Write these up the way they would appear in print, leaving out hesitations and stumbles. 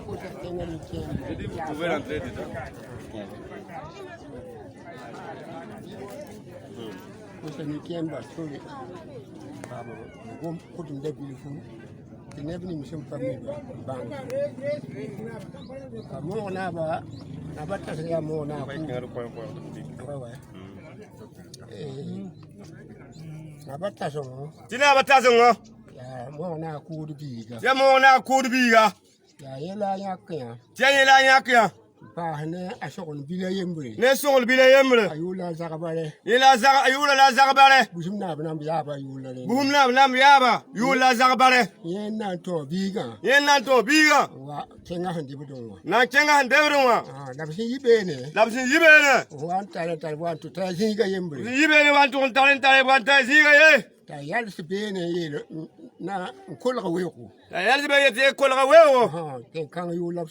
Vous pouvez rentrer dedans. Tɩ naabã tasengõ tɩ yaa moog na a kʋʋd biiga tɩ yaa yẽ la a yãk yã ne sõgl bila yembre yẽ la a yʋʋra la a zagbare bũmb naab namb yaaba yʋʋr la a zagbare yẽ n na n tao biigã na n kẽnga sẽn debdẽ wã la b sẽn yi beene wa n tʋg n tar n tare wa n ta zĩiga ye t'a yals beene yet kolga weoogo tẽn-kãngã yʋʋr la b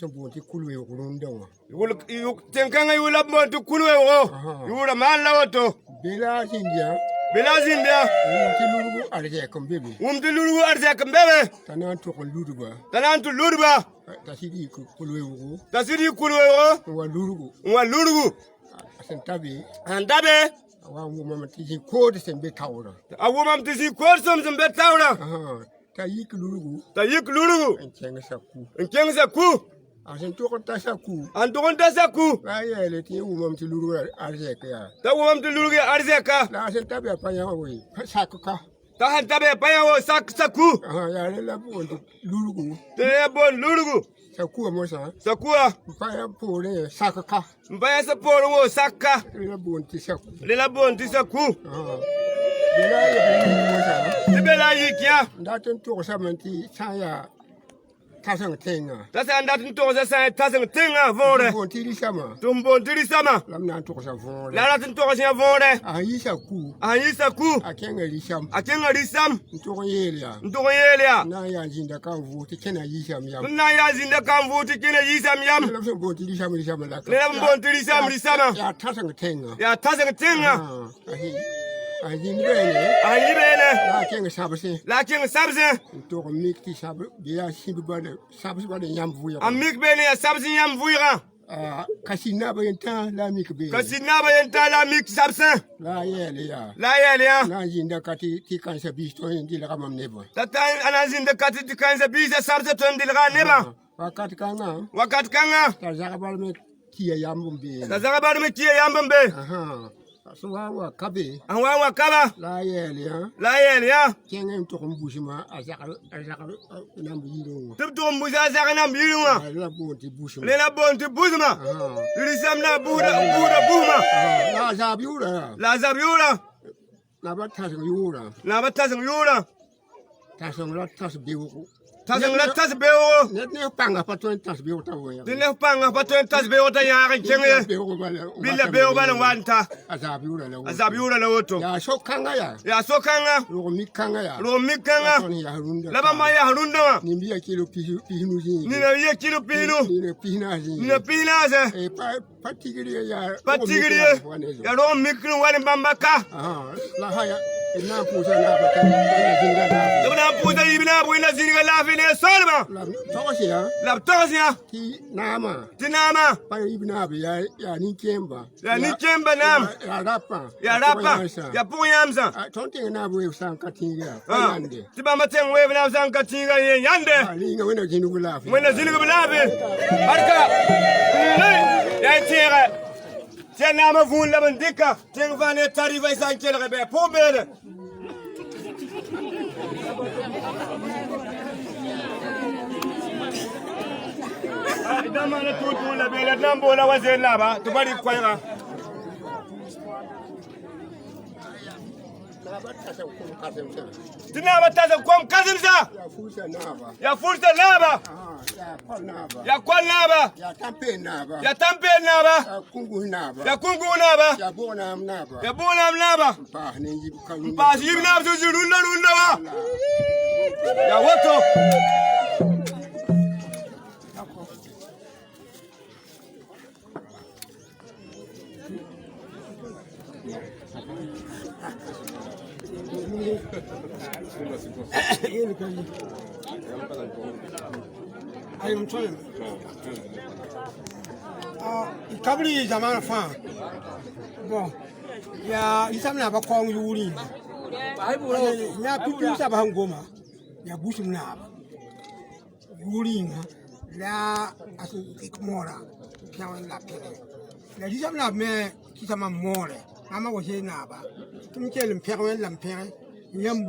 boond tɩ kul-weoogo yʋʋra maan la woto bela zĩndiã wʋm tɩ ludgu arzɛk n be be t'a na n tʋ ludba t'a sɩd yɩ kul-weoogo n wa ludgu sẽn ta be a wʋmame tɩ zĩ kood sõm sẽn be taoorã t'a yik ludgu n kẽng saku n tʋg n ta saku t'a wʋmame tɩ ludg yaa arzɛka t'a sẽn ta be pa yã wo sak saku tɩ ya boond ludgu sakuwa n pa yã sã poorẽ wo sakka rẽ la boond tɩ saku tɩ be la a yik yã t'a sã n dat n togsa sã n taseng tẽngã võore tɩ n boond tɩ rɩsama la a rat n togs yã võore a sẽn yɩ saku a kẽnga rɩsam n tʋg n yeel yaa n na n yaa zĩnda ka n vʋʋs tɩ kẽna yiisam yam rẽ la b boond tɩ rɩsam rɩsama yaa taseng tẽngã a sẽn yi beene la a kẽng sabsẽ a mik beene yaa sabs n yãmb vʋɩgã ka sɩd naabã yentã la a mik sabsẽ la a yɛɛl yã t'a ta a na n zĩnda ka tɩ kãensa biisã sabsã tõe n dɩlga a nebã wakat kãngã t'a zagbar me kiya yãmb n be sẽn wa n wa kaba la a yɛɛl yã tɩ b tʋg n busa a zag namb yirẽ wã rẽ la boond tɩ busma rɩsam na a buuda busma la a zab yʋʋrã naabã taseng yʋʋrã taseng la tas beoogo tɩ neb pãngã pa tõe n tas beoog t'a yãag n kẽng ye bɩ la beoog bal n wa n ta a zab yʋʋra la woto yaa so-kãngã rog mik kãngã la bãmba n yas rũndã wã nina yɛ kilo pisnu nina pisnaasɛ pa tigr ye yaa rog mik n wa ne bãmba ka tɩ b na n pʋʋsa yib naab wẽnna zĩnga laafɩ ne soalmã la b togs yã tɩ naamã yaa nin-kẽemba naam yaa rapã yaa pʋg-yãamsã tɩ bãmba tẽng weeb naab sã n ka tĩiga yẽ yãnde wẽnna zĩnigb laafɩ barka yaa y tẽegɛ tɩ yaa naamã vũun la b n dɩka tẽng fãa ne tarifa y sã n kelge bɩ a pʋg beene d na maana tʋʋl-tʋʋl la beela d na n boola wa zeen naaba tɩ ba rɩk koɛɛga tɩ naabã tasg kom kãsemsa yaa fʋlsa naaba yaa kɔl naaba yaa tãmpeel naaba yaa kũnguus naaba yaa bʋgnaam naaba n paas yib naab sẽn zĩ rũndã rũndã wã yaa woto. Yel ka yi. Ay m tõe. Kabri zamana fãa, bon, yaa rɩsam naaba kaoong yʋʋr yĩnga yaa pipi saba sẽn goma yaa gũsum naaba yʋʋr yĩnga la a sẽn dɩk moorã pẽg la pẽge la rɩsam naab me kɩta mam moore mama wa zee naaba tɩ m kell n pẽg wẽnd la m pẽge yãmb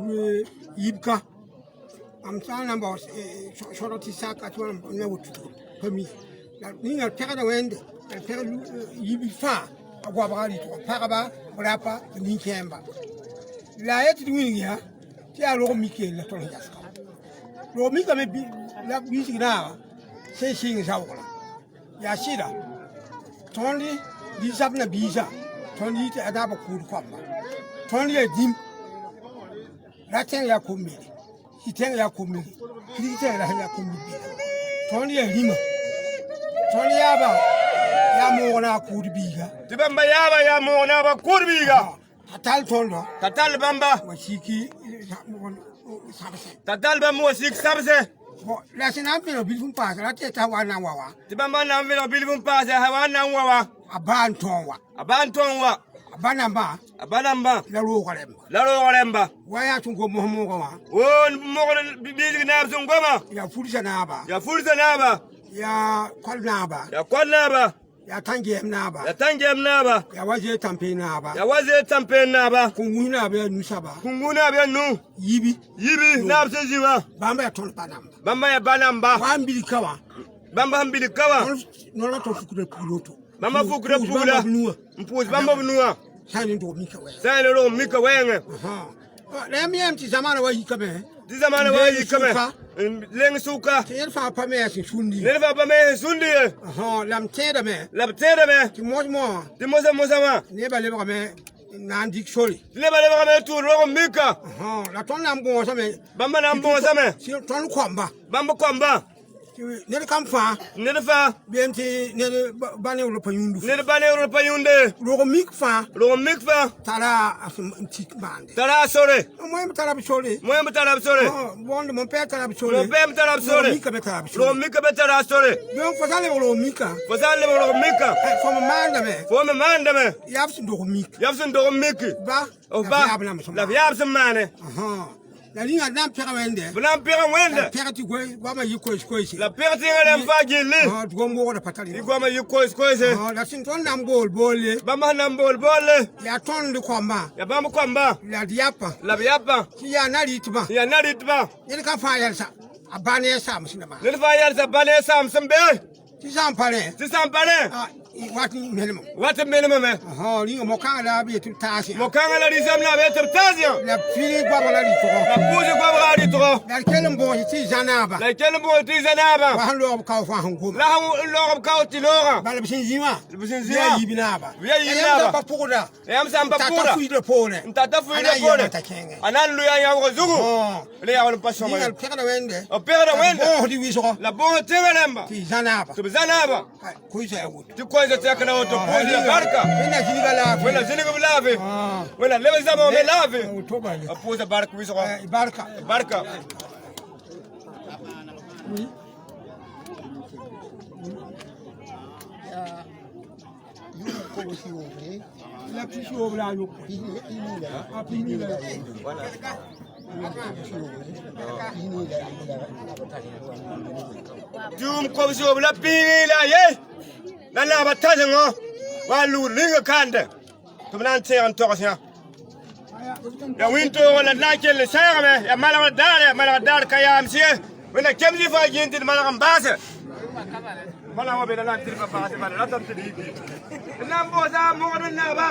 yibka mam sã n na n bao sõdg tɩ saka tɩ wãn na woto pa mi la ninga pẽgda wẽnde la pẽg yib fãa a goabga rɩtgɔ pagba rapa nin-kẽemba la a yetɩ d wilg yaa tɩ yaa rog mik yella tõnd sẽn yaska rog mikame la wilsg naaba sẽn sɩng zaoogra yaa sɩda tõnd rɩ-zab na biisã tõnd yɩ a naaba kʋʋd koamba tõnd yaa dĩm ra tẽng yaa kom-mele tɩ tẽng yaa kom-mele kirg tẽng la sẽn yaa kom-bibila tõnd yaa rĩmã tõnd yaaba yaa moog na a kʋʋd biiga tɩ bãmba yaaba yaa moog naaba kʋʋd biiga t'a tall tõndo t'a tall bãmba wa siki sabsẽ t'a tall bãmb wa sik sabsẽ bon la sẽn na n vẽneg bilf n paas ra tɩ t'a wa na n wa wa tɩ bãmba na n vẽneg bilf n paase a wa na n wa wa a baa n tõog wa a baa n tõog wa a ba nambã a ba nambã la roogã rẽmba la roog rẽmba wa yaa sẽn gom mos moogã wã wo mogd bilg naab sẽn goma yaa fulsã naaba yaa fulsã naaba yaa kɔl naaba yaa kɔl naaba yaa tãn-gɛɛm naaba yaa tãn-gɛɛm naaba yaa wa zee tãmpeen naaba yaa wa zee tãmpeen naaba kũn-wus naaba yaa nu-saba kũn-gu naab yaa nu yibi yibi naab sẽn zĩ wã bãmba yaa tõnd pa namba bãmba yaa ba namba wa n bilg ka wã bãmba sẽn bilg ka wã nora tõnd fukda pugl woto bãmba fukda pugla n pʋʋs bãmb b nuwã sã n ne dog mika wɛɛngã sã n ne rog mika wɛɛngẽ la yãmb yãmb tɩ zamaana wa yikame tɩ zamaana wa yikame n leng sʋka tɩ ned fãa pa me a sẽn sũndi ned fãa pa me sẽn sũndi ye la m tẽedame la b tẽedame tɩ mos-moã tɩ mosã mosã wã nebã lebgame n na n dɩk sore tɩ nebã lebgame n tʋʋd rog n mika la tõnd na n bõosame bãmba na n bõosame tõnd koamba bãmb koamba ned kam fãa ned fãa been tɩ ned ba neoor pa yũnd ned ba neoor pa yũnde rog mik fãa rog mik fãa tara a sẽn n tik maande tara a sore moẽm tara b sore moẽm tara b sore bõnd mon pɛɛ tara b sore mon pɛɛm tara b sore rog mika me tara b sore rog mika me tara a sore donc fo sã n lebg rog mika fo sã n lebg rog mika fo me maandame fo me maandame yaa b sẽn dog mik yaa b sẽn dog miki ba ba la b yaab sẽn maane la rĩnga na n pẽg wẽnde b na n pẽg wẽnde pẽg tɩ goamã yɩ koes-koeese la pẽg tẽngã rãmb fãa gilli tɩ gom wogdã pa tar tɩ goamã yɩ koes-koeese la sẽn tõnd na n bool boolle bãmb sẽn na n bool boolle yaa tõnd koambã yaa bãmb koambã la d yapã la b yapã tɩ yaa na-rɩtbã tɩ yaa na-rɩtbã ned ka fãa yɛlsa a ba ne a saam sẽn na maan ned fãa yɛlsa ba ne a saam sẽn be tɩ sã n pa rẽ tɩ sã n pa rẽ wat n melem wat n melemame rĩnga mo-kãngã la b yetɩ b taas yã mo-kãngã la rɩsam la b yetɩ b taas yã la fili goabg la rɩtgɔ la pʋʋs goabga rɩtgɔ la d kell n bõos tɩ zã naaba la d kell n bõos tɩ zã naaba wa sẽn loog b kao fãa sẽn goma la sẽn loog b kao tɩ loogã bala b sẽn zĩ wã b sẽn zĩ yaa wã yib naaba yaa yib naaba pa pʋgda yãmb sã n pa t'a pʋgda fuiidã poorẽ n tata fuiidã poorẽ a na n lʋɩ a yãoogã zugu la yaool n pa sõma rĩnga d pẽgda wẽnde b pẽgda wẽnde bõosd wɩsgɔ la bõos tẽngã rãmba tɩ zã naaba tɩ b zã naaba koɩsa yaa woto tɩ koɛɛsã tɛkda woto pʋʋs la barka wẽnna zĩniga laafɩ wẽnna zĩnig b laafɩ wẽnna leb zãbã me laafɩ woto bale b pʋʋsa bark wɩsgɔ barka barka la pis-yoob la a yopõe a pis-nii la tʋʋm kobs-yoob la pĩig la ye la naaba tãsengõ wa n lugd rĩnga kande tɩ b na n tẽeg n togs yã ya wĩntoogã la d na n kell n sãagame ya malgr daare malgr daar ka yaams ye wẽnna kemsɩ fãa gĩin tɩ d malg n baase malg wã be la na n tɩdmã baase bala ratame tɩ d yiki d na n boosa mogd n naaba.